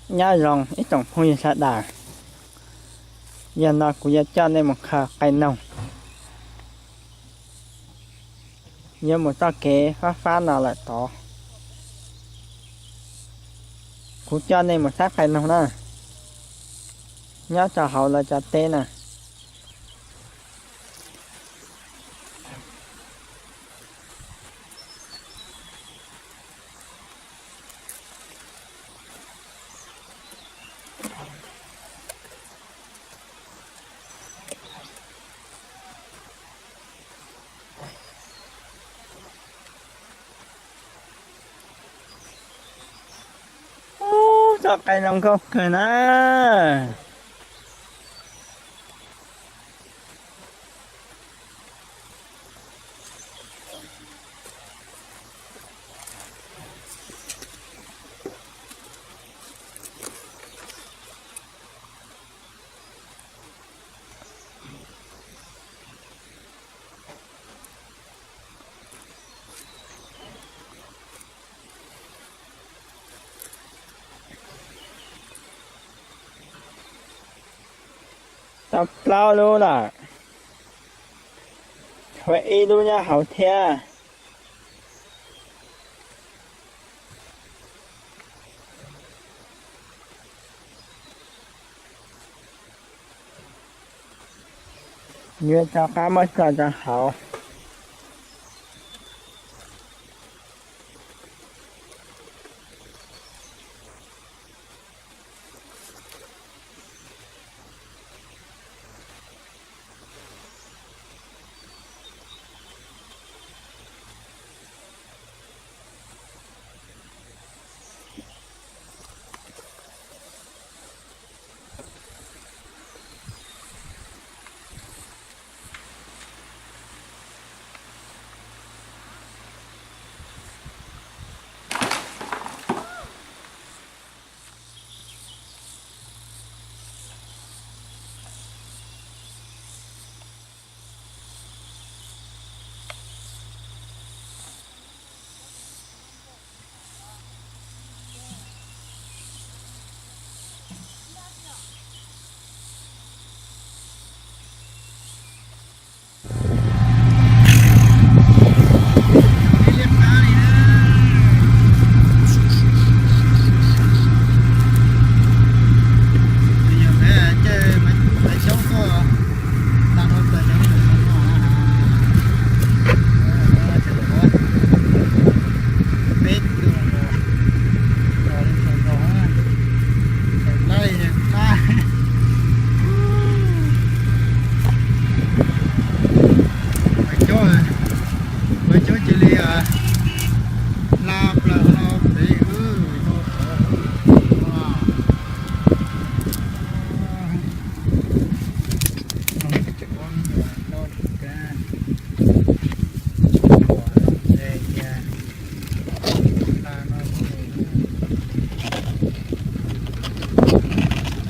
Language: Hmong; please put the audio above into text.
Nyob zoo ib tsoom phooj ywg sawv daws, yog no kuv yuav coj nej mus khaws qe noog, yuav mus txoj kev fab fab no lawm tod. Kuv coj nej mus saib qe noog na, nyob rau hauv lawv cov teb na. Ub, txoj qe no nkauj kawg na. Tau plaub lub lawm, tshuav ib lub nyob hauv thiab. Yuav rov qab muab tso rau hauv.